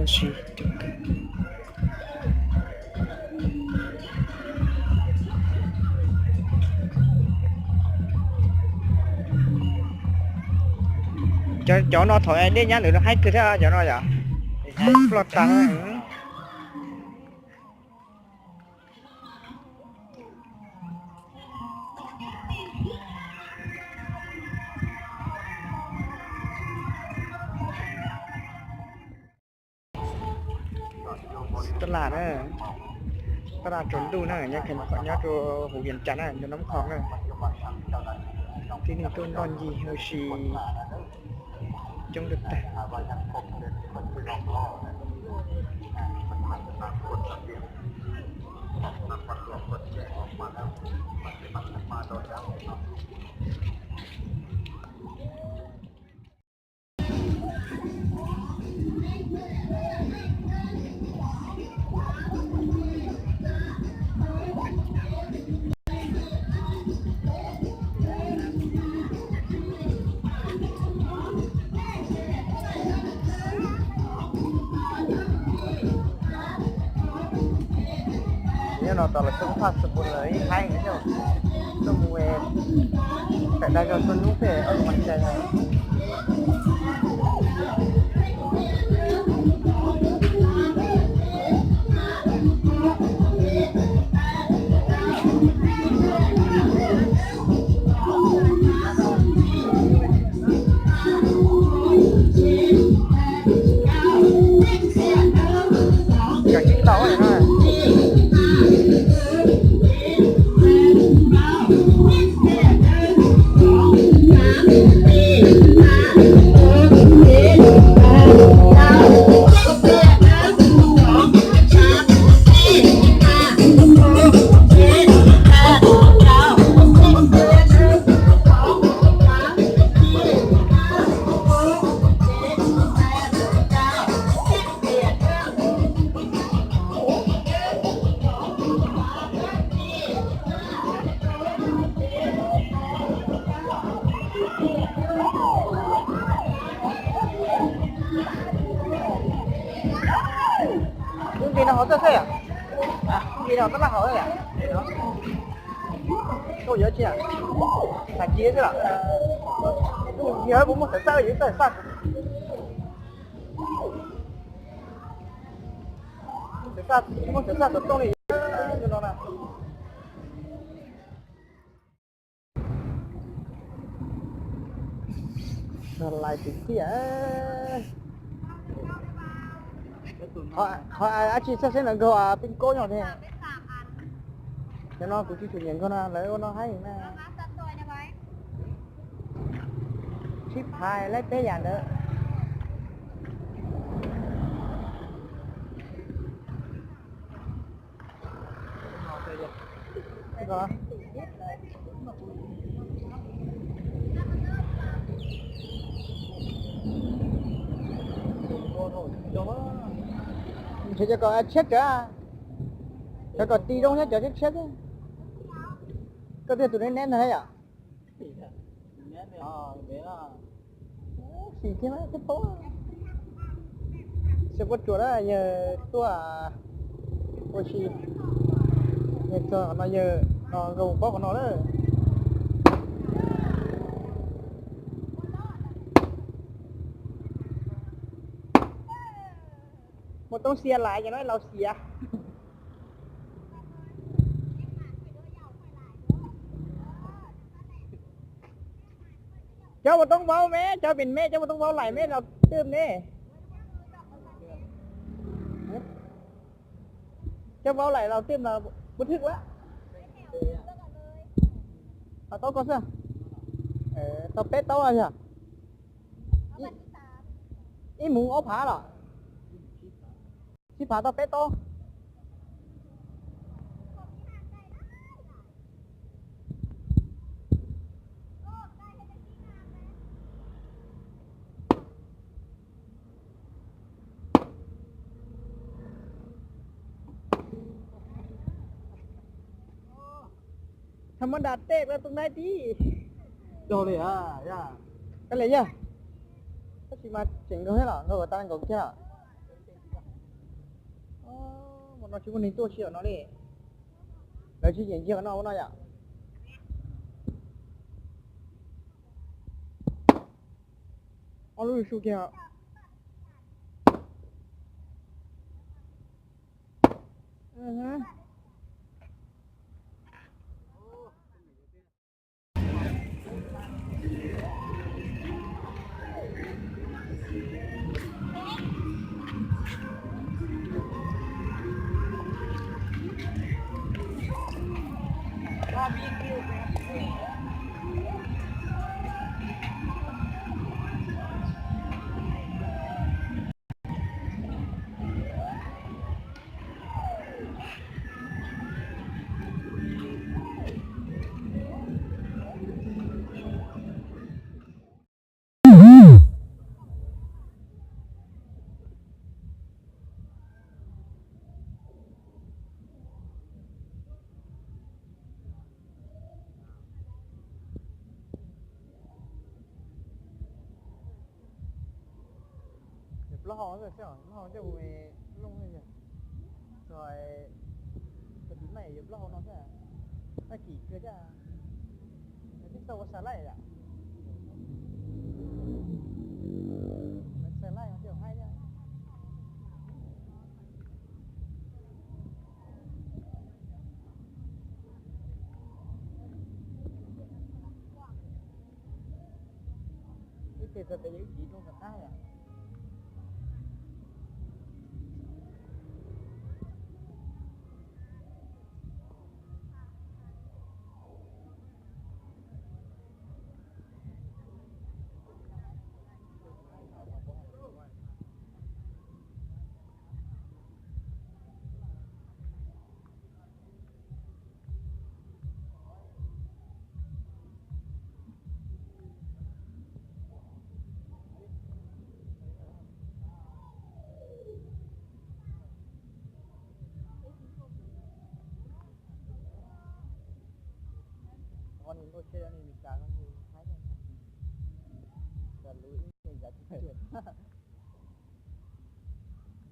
Tsis, cov no thaum dej nyab lawm haib kawg thiab cov no yom. Ploj tag. Tab laj na, tab laj tsaus ntuj na, nyob rau hauv Vias Cas na, nyob Nab Khoos na. Tib neeg tuaj noj ncig huv si coob tag. Nyob no tos lawv xub phaj xub pus lawv ib haib no, tuaj mus pem dag zog tuaj nub pem ob mas cai. Lub nti no hauv txaj xwb yom? Lub nti no tab laj hauv yom? Koj yuav tsi? Hais kiag xwb los? Yog puas muaj xav xaj yuav txaj xaj. Muaj xav xaj xov tooj li no na. Lais tiag tiag. Qhov dab tsi txhaj seb lawv nkaug peb kob nyob thiab. Cov no kuv tsis tshua nyiam nkaug no, lawv ua no haib na. Sib phais laib peb yam ntawd. Nrhiav cov kom tshiab tsawv, cov kom ti zoo thiab cov tshiab tshiab xwb. Koj thiaj tus neb neb ntag yom. Xim thiab thiab paub. Xyov puab tsuas na yawg tuaj ua si. Yawg txog qhov no yawg no nkaus paub qhov no lawm. Muaj toob xiab lais cov no laus xiav. Cov mus toob vauv me, cov pem me, cov mus toob vauv laim me los twm ne. Cov vauv laim los twm los puas thwj lawm. Tau taub koj xwb. Tau peb taub yog. Ib mus ob phav los. Sib phav tau peb taub. Tha mab nra tej koj tus naib tib. Koj li yog, tab sis mas tseem nkaug thiab los nkaug tau nkaus kiag los. No tsis muaj neeg tuaj si no li. Lawv tsis nyiam ncig no ua no yom. Ob lub su kiag. Plaub hau xwb, plaub hau coj mus looj xwb. Txog, txog tim no yuav plaub hau no xwb. Tag kis kawg thiab. Twb tau ua xav laij yom. Xav laij no thiaj haib thiab. Ib teg txog pem yog ib teg rooj tom qab yom. Ua nws nkauj tshiab, nws Meskas no nws Thaib thiab. Cas lub ib me kav tsij, nws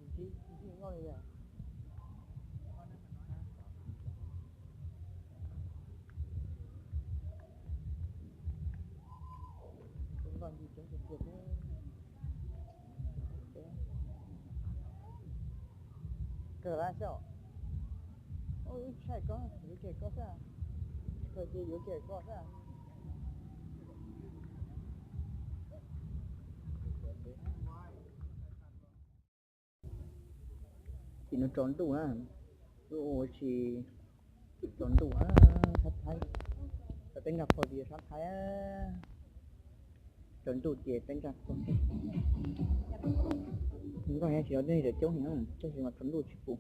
ntsib ntsib nkauj li yog. Tus nkauj ncig coob tiag tiag. Kawg lawm xwb. Ub, ib tshai koj yuav kiag koj xwb. Kawg ces yuav kiag koj xwb. Tim no tsaus ntuj na, lub ua si tsaus ntuj na, sab Thaib, sab Thaib, teb nkag pog ces sab Thaib, tsaus ntuj ces teb nkag pog. Nkauj heev, tsis yog nej coob heev, tab sis mas tsaus ntuj tsis pum.